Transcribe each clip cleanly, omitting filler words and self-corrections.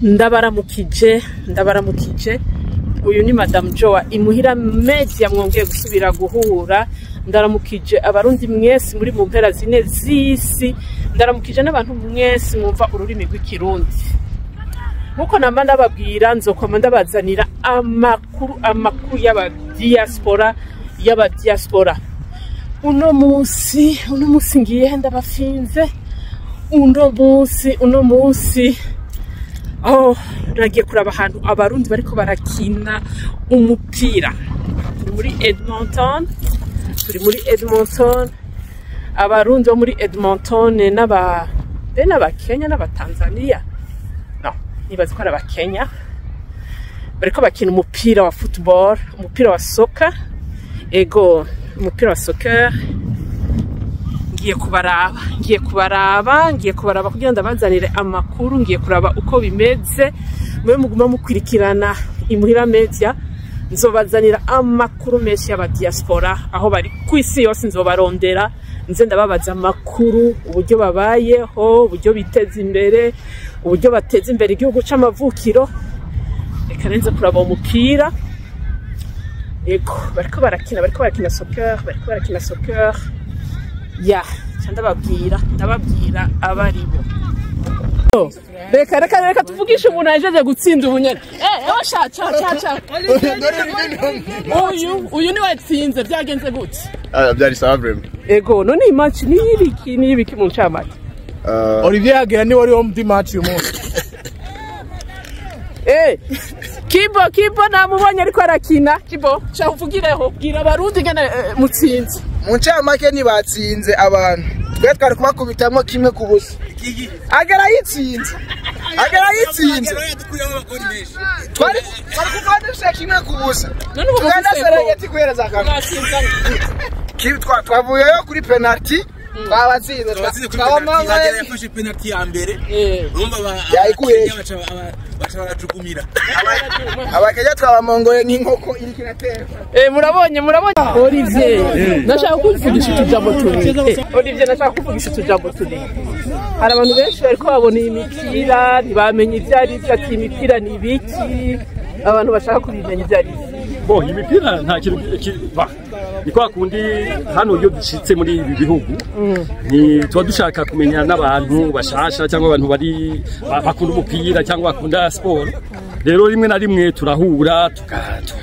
Ndabaramukije, ndabaramukije. Uyu ni Madame Joa Imuhira Media, mwongeye gusubira guhura. Ndaramukije Abarundi mwese muri mu mpera zine z'isi, ndaramukije n'abantu mwese mwumva ururimi rw'Ikirundi. Nkuko namba ndababwira, nzokoma ndabazanira amakuru, amakuru y'abadiaspora, y'abadiaspora. Uno munsi ngiye ndabafinze. Uno munsi aho nagiye kuraba ahantu Abarundi bariko barakina umupira. Turi muri Edmonton, turi muri Edmonton. Abarundi bo muri Edmonton n'aba be n'Abakenya n'Abatanzania, no nibaza ko ari Abakenya, bariko bakina umupira wa football, umupira wa soccer. Ego, umupira wa soccer. Ngiye kubaraba, ngiye kubaraba, ngiye kubaraba kugira ndabazanire amakuru. Ngiye kuraba uko bimeze. Mwe muguma mukwirikirana Imuhira Media, nzobazanira amakuru menshi y'abadiaspora aho bari ku isi yose. Nzobarondera, nze ndababaza amakuru, uburyo babayeho, uburyo biteza imbere, uburyo bateza imbere igihugu c'amavukiro. Reka nenze kuraba uwo mupira. Ego, bariko barakina, bariko barakina soccer, bariko barakina soccer. Ya ca ndababwira, ndababwira abaribo. Reka, reka, reka tuvugishe umuntu ahejeje gutsinda ubunyene. Eh, sha cha cha cha, uyu ni watsinze. Byagenze gute? Byari sawa vraiment. Ego, none iyi match ni ibiki, ni ibiki mu ncamake? Olivier Hagera niwe wari wo muri match uyu munsi. Kibo, Kibo namubonye ariko arakina. Kibo, cha uvugireho, bwira Abarundi ngene mutsinze. Mu ncamake, ntibatsinze abantu, twe twari kubakubitamo 1-0. Agera yitsinze, agera yitsinze, twari kuva dufise 1-0. None ubu tugenda mufise ko Serengeti guhereza akantu. Mwatsinze. Twavuyeyo kuri penalty, twabatsinze, twabamamaye. Yafashe penalty ya mbere. Urumva Yayikuye. Baca barajukumira. Abakenya twabamongoye nk'inkoko iriko iratera. Murabonye, murabonye. Olivier, nashaka kuvugisha utujambo tubiri. Olivier, nashaka kuvugisha utujambo tubiri. Hari abantu benshi bariko babona iyi mipira ntibamenye ivyo ari vyo, ati imipira ni ibiki? Abantu bashaka kubimenya ivyo ari vyo. Bo, imipira nta kintu ni kwa kundi hano iyo dushitse muri ibi bihugu ni tuba dushaka kumenya n'abantu bashasha cyangwa abantu bari bakunda umupira cyangwa bakunda siporo. Rero rimwe na rimwe turahura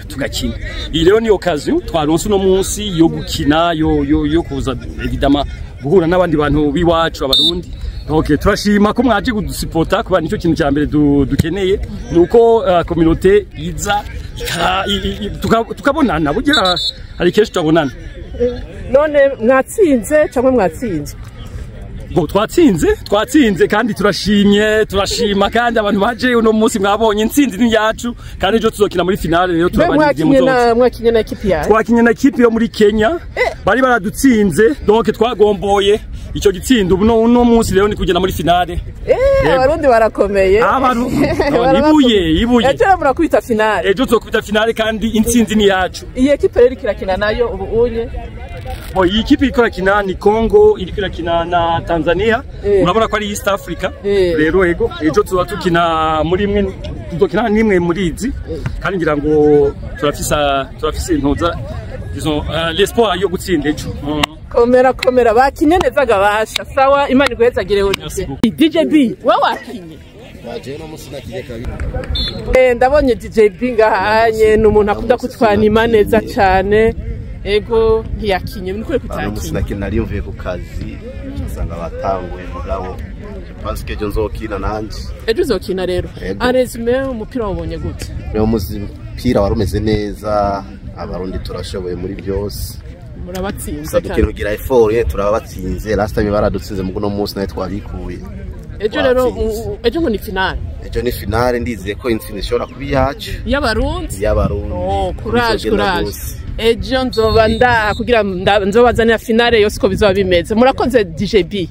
tugakina. Iyi rero ni occasion twaronse uno munsi yo gukina, yo kuza évidemment guhura n'abandi bantu b'iwacu Abarundi. Donc turashima ko mwaje kudusupporta, kuba nicyo kintu cya mbere dukeneye, nuko communauté iza tukabonana. Burya hari kenshi tutabonana. None mwatsinze cyangwa mwatsinzwe? Bo, twatsinze, twatsinze kandi turashimye, turashima kandi abantu baje uno munsi. Mwabonye intsinzi ni yacu, kandi ejo tuzokina muri finale. Rero Mbe turabarindiriye mwakinye muzoza. na, mwakinye na ekipi yawe? Twakinye na ekipe yo muri Kenya, bari baradutsinze, donc twagomboye icyo gitsindo. Ubu uno munsi rero ni kugenda muri finale. Yego. Abarundi barakomeye. No, ibuye, ibuye. Ejo rero murakubita finale. Ejo tuzokubita finale kandi intsinzi ni yacu. Iyi ekipe rero ikirakina nayo ubu unye? Bo, iyi kipe iriko irakina ni Congo, iriko irakina na Tanzania. Urabona ko ari East Africa. Rero ego, ejo tuzoba tukina muri imwe, tuzokina n'imwe muri izi, kandi ngira ngo turafisa intoza, disons l'espoir yo gutsinda ejo. Komera, komera, bakinye neza gabasha. Sawa, Imana iguhezagire. Merci Olivier. beaucoup. DJ B, wowe wakinye? Baje no musi nakinye kabiri. Ndabonye DJ B ngahanye, ni umuntu akunda kutwanima neza cyane. Ego, ntiyakinye, ni kure Ano musi kutakinye? nakinye, nari mvuye ku kazi nsanga batanguye, mugabo je pense que ejo nzokina nanje. Ejo uzokina rero. Ego. En résumé, umupira wabonye gute? Niwo musi mupira wari umeze neza, Abarundi turashoboye muri byose. Murabatsinze Gusa kandi. dukeneye kugira effort ye, turabatsinze last time, baradutsinze, mugo no munsi nawe twabikuye. Ejo rero Twatsinze. ejo ngo ni finale. Ejo ni finale, ndizeye ko intsinzi ishobora kuba iyacu. Y'Abarundi. Y'Abarundi. Oh, courage. Bizogenda Courage. gose. Ejo nzoba ndaha kugira nzobazanira finale yose uko bizoba bimeze. Murakoze, DJ B.